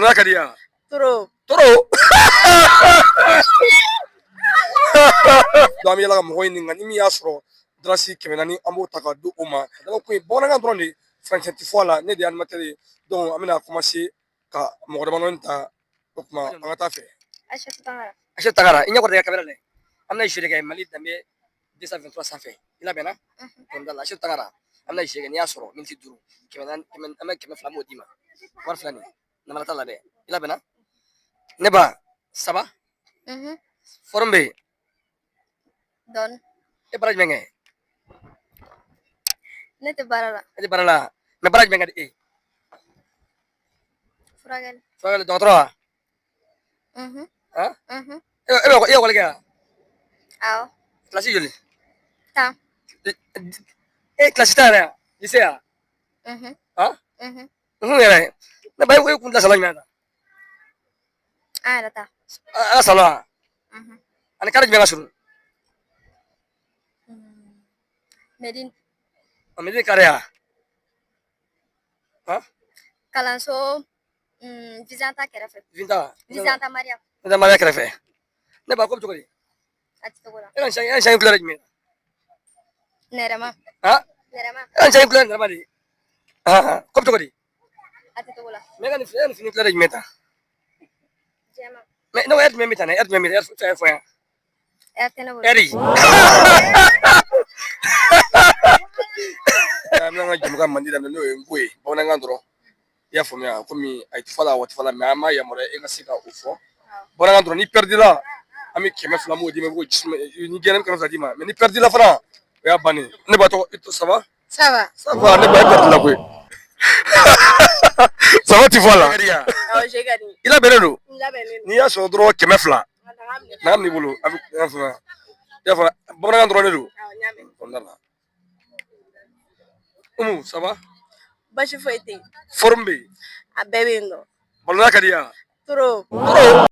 Balontan ka di yan? Trop. Trop. Donc an bɛ yala ka mɔgɔ ɲininka, ni min y'a sɔrɔ dalasi 400, an b'o ta ka di o ma. Ka ko ye bamanankan dɔrɔn de, faransɛ tɛ fɔ a la. Ne de ye animateur ye, donc an bɛna commencer ka mɔgɔ damadɔni ta. O tuma an ka taa fɛ. Aïcha Tangara. Aïcha Tangara, i ɲɛ kɔrɔ caméra lajɛ. An bɛna jeu de kɛ Mali Danbe 223 sanfɛ. I labɛnna? Kɔnɔna la, Aïcha Tangara, an bɛna jeu kɛ. N'i y'a sɔrɔ miniti 5, 400, an bɛ 200 an b'o d'i ma. Wari filɛ nin ye, namara t'a la dɛ. I labɛnna? Ne ba, ça va? Forme bɛ yen? Dɔɔni. E baara jumɛn kɛ? Ne tɛ baara la. E tɛ baara la, mais baara jumɛn ka di e ye? Furakɛli. Furakɛli, dɔgɔtɔrɔ wa? Han? E bɛ e ekɔli kɛ wa? Awɔ. Kilasi joli? 10. E kilasi 10 yɛrɛ, lycée ya? Han? Yɛrɛ. Ne ba, e kun tɛ salon jumɛn na? An yɛrɛ ta. An ka salon wa? Ani kari jumɛn ka surun? Medine. A Medine kari ya? Han? Kalanso Vizanta kɛrɛfɛ. Vinta. Vizanta Maria. Vinta Maria kɛrɛfɛ. Ne ba, ko bɛ cogo di? A tɛ cogo la. E ka nin sac couleur ye jumɛn ye? Nɛrɛma. Han? Nɛrɛma. E ka nin sac couleur ye nɛrɛma de ye? Han, ko bɛ cogo di? A tɛ cogo la. Mais e ka nin fini couleur ye jumɛn ta? Jɛman. Mais ne ko heure jumɛn bɛ tan dɛ? Heure jumɛn bɛ heure fɛ fɔ yan? Heure tɛ ne bolo. Heure. An bɛna an ka jamukan mandi daminɛ, n'o ye n ko ye bamanankan dɔrɔn. I y'a faamuya, komi a ti fɔ la, a waati fɔ la, mais an b'a yamaruya e ka se ka o fɔ bamanankan dɔrɔn. Ni pɛridila, an bɛ 200 m'o d'i ma. I b'o ni gɛrɛ, bɛ 200 d'i ma. Mais ni pɛridila fana, o y'a bannen. Ne ba, tɔgɔ, ça va? Ça va. Ça va. Ne ba, e pɛridila koyi. Ça va ti fɔ a la. I labɛnnen don? N'i y'a sɔrɔ dɔrɔn, 200 n'a b'i bolo, a bɛ. I y'a faamuya, i y'a faamuya, bamanankan dɔrɔn de don kɔnɔna la. Umu, ça va? Basi foyi tɛ yen. Forme bɛ yen? A bɛɛ bɛ yen nɔ. Balontan ka di yan? Trop. Trop.